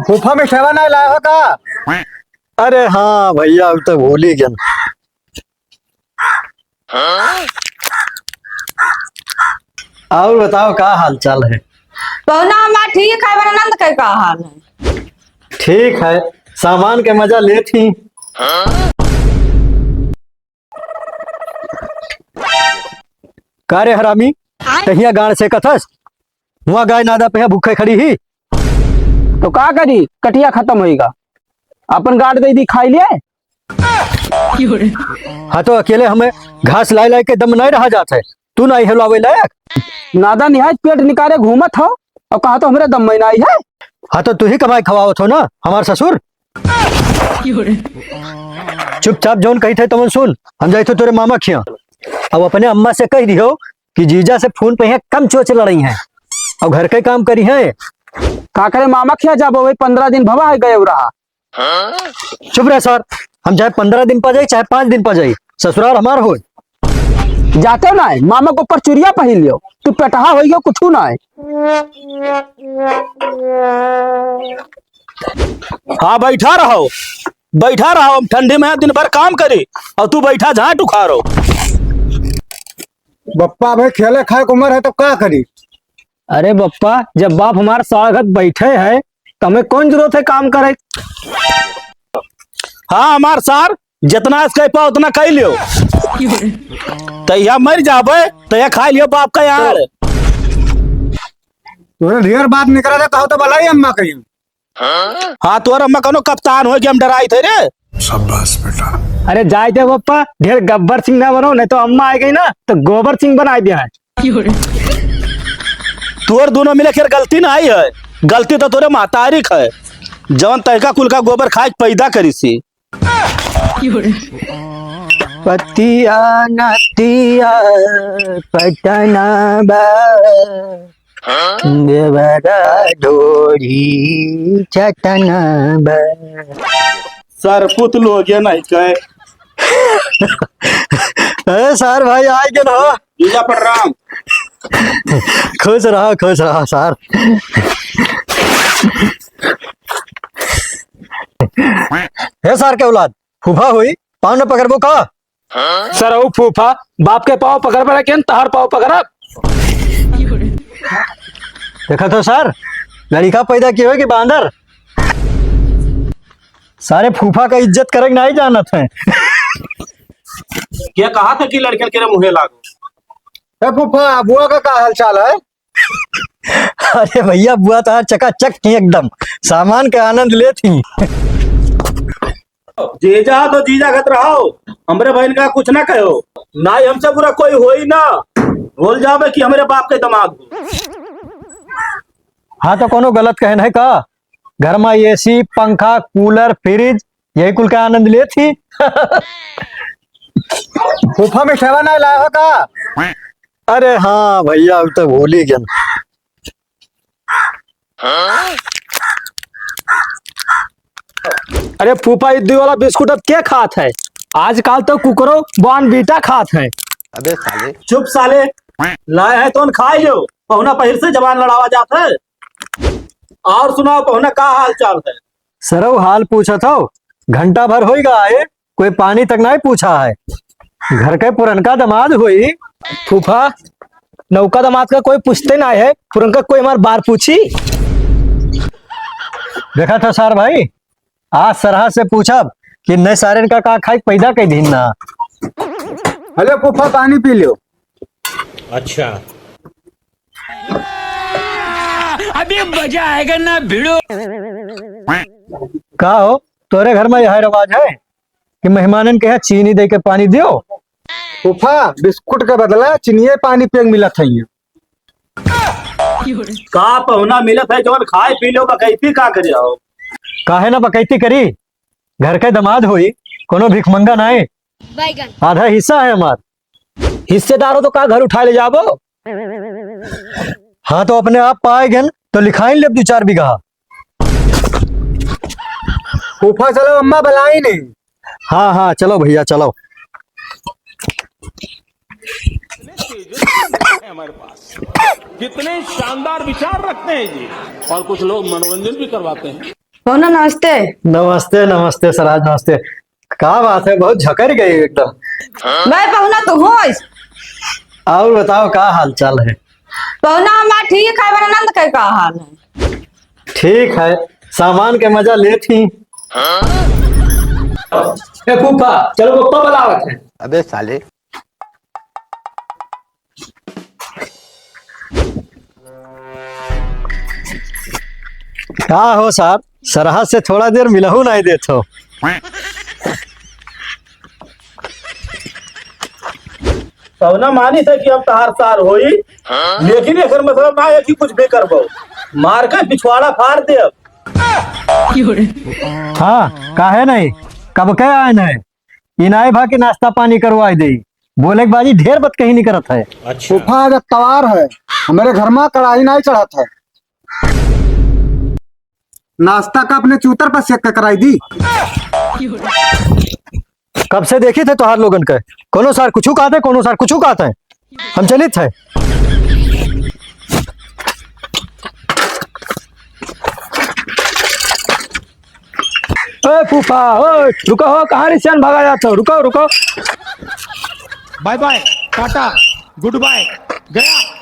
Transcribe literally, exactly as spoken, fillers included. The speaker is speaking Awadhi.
फूफा मिठावा नाहीं लाए हो का? अरे हाँ भइया, अब तो भूल ही गयन। और बताओ, का हाल चाल है? पहुना हमार ठीक है, पर आनंद के का हाल है? ठीक है, सामान के मजा लेत ही। का रे हरामी, तहिया गाड़ सेकत हस, हुआ गाय नादा पे भूखे खड़ी ही। तो का करी, कटिया खतम होइगा, अपन गाड़ दे दी, खाई ले। हाँ, तो अकेले हमें घास लाए लाए के दम नाहीं रहा जात है, तू नाहीं हिलावे लायक। नादा निहायत पेट निकाले घूमत हो और कहा तो हमरे दम में नाहीं है। हाँ, तो तू ही कमाई खवावत हो ना हमार ससुर। चुपचाप जौन कही थे तमन सुन, हम जाई थे तोरे मामा खिया। अब अपने अम्मा से कह दियो कि जीजा से फोन पे हैं, कम चोच लड़ई हैं और घर के काम करी हैं। का करे मामा खिया जाबो, वही पन्द्रह दिन भवा है गए रहा। चुप रह सर, हम चाहे पन्द्रह दिन पा जाई, चाहे पाँच दिन पा जाई, ससुराल हमार होए। जाते ना है, मामा के ऊपर चुरिया पहिर लियो, तू पेटहा होइयो, कुछ ना है। हाँ, बैठा रहो, बैठा रहो, हम ठंडी में दिन भर काम करी और तू बैठा झांट उखाड़ो। बप्पा भाई, खेले खाए के उम्र है तो का करी? अरे बप्पा, जब बाप हमार सालगत बैठे है, तो हमें कौन जरूरत है काम करे? हाँ, हमार सार, जितना इसका पाओ उतना कह लियो। तैया मर जाबे, तैया खा लियो बाप का यार। तूने ढेर बात निकला था, कहो तो भलाई अम्मा कही। हाँ, तोर अम्मा कौनो कप्तान हो कि हम डराई थे रे? शाबाश बेटा। अरे जाए दे बप्पा, ढेर गब्बर सिंह ना बनो, नहीं तो अम्मा आ गई ना तो गोबर सिंह बना दिया है। तोर दोनों मिले के गलती नाहीं है, गलती तो तोरे महतारी क है, जवन तैका कुल का गोबर खाए के पैदा करी सी। पतिया नतिया पटना बा, देवरा ढोरी चटना बा। सरपुत लोगे नहीं कहे। अरे सर भाई, आए के ना। जीजा प्रणाम। खुश रहो, खुश रहो सर। हे सर के औलाद, फूफा हुई, पाँव न पकड़बो का? सर, ओ फूफा, बाप के पाँव पकड़बे ना केन, तहार पाँव पकड़ब। देखा तो सर, लड़िका पैदा किए हो कि बांदर? सारे फूफा का इज्जत करे के नाहीं जानत हैं। क्या कहा था कि लड़कन के रे मुँहे लागो? ए फूफा, बुआ का का हाल चाल है? अरे भइया, बुआ तो चकाचक थी एकदम, सामान के आनंद ले थी। जीजा तो जीजा कहत रहो, हमरे बहन का कुछ ना कहो, ना ही हमसे बुरा कोई होई ना, बोल जाबे कि हमरे बाप के दामाद हो। हाँ, तो कोनो गलत कहे नहीं का? घर में एसी, पंखा, कूलर, फ्रिज, यही कुल का आनंद लेत ही। फूफा मिठावा नाहीं लाए हो का? अरे हाँ भइया, अब तो भूल ही गयन। अरे फूफा, इद्दी वाला बिस्कुट अब के खात है? आजकल तो कुकरो बॉर्नवीटा खात है। अबे साले। चुप साले, लाए हैं तो खाए लो, पहुना पहिर से जबान लड़ावा जात है। और सुनाओ पहुना, का हाल चाल है? सरऊ हाल पूछत हो, घंटा भर होइगा आए, कोई पानी तक नाहीं पूछा है। घर के पुरनका दामाद होई। फूफा, नौका दामाद का कोई पूछते नाहीं है, पुरनका कोई हमार बार पूछी? देखा था सार भाई, आज सरहा से पूछब कि नए सारेन का का खाई पैदा कई दिन ना। हेलो फूफा, पानी पी लो। अच्छा। अभी मजा आएगा ना भिड़ो। का हो, तोरे घर में यह रिवाज है कि मेहमानन के यहाँ चीनी दे के पानी दियो? फूफा, बिस्कुट के बदला चीनिये पानी पिए के मिलत है। का पहुना मिलत है, जवन खाए पी लो, बकैती का करे हो? काहे ना बकैती करी, घर के दामाद होई, कोनो भिखमंगा नाई। बैगन। आधा हिस्सा है हमार। हिस्सेदार हो तो का घर उठाए ले जाबो? हाँ, तो अपने आप पाए गन तो लिखाइन लेब दू चार बीघा। फूफा चलो, अम्मा बुलाई नहीं। हाँ, हाँ, चलो भइया, चलो। हमारे पास कितने शानदार विचार रखते हैं जी, और कुछ लोग मनोरंजन भी करवाते हैं। पहुना नमस्ते। नमस्ते, नमस्ते सरहज, नमस्ते। का बात है, बहुत झकर गई एकदम। बे पहुना तू होइस। और बताओ, का हाल चाल है? पहुना हमार ठीक है, मेरे नंद के का हाल है? ठीक है, सामान के मजा लेत ही। ए फूफा, चलो पप्पा बुलावत है। अबे साले। का हो सार, सरहज से थोड़ा देर मिलहू नाहीं देत हो। पहुना मानित है कि अब तहार सार होई, लेकिन एकर मतलब ना है कि कुछ भी करबो, मार के पिछवाड़ा फाड़ देब। हाँ, काहे नहीं, कब के आयन है, ई नाहीं भा कि नाश्ता पानी करवाई देई। बोले के बाजी ढेर बतकही नहीं करत है। अच्छा। फूफा, आज अतवार है, हमरे घर मा कढ़ाई नाहीं चढ़त है। नाश्ता का अपने चूतर पर सेक के कराई दी। कब से देखित है तोहार लोगन के, कोनो सार कुछू कहत है, कोनो सार कुछू कहत है। हम चलित है। ए फूफा, ओ, रुको हो, कहाँ रिसियान भागा जात हो? रुको, रुको। Bye bye, tata, good bye, गया।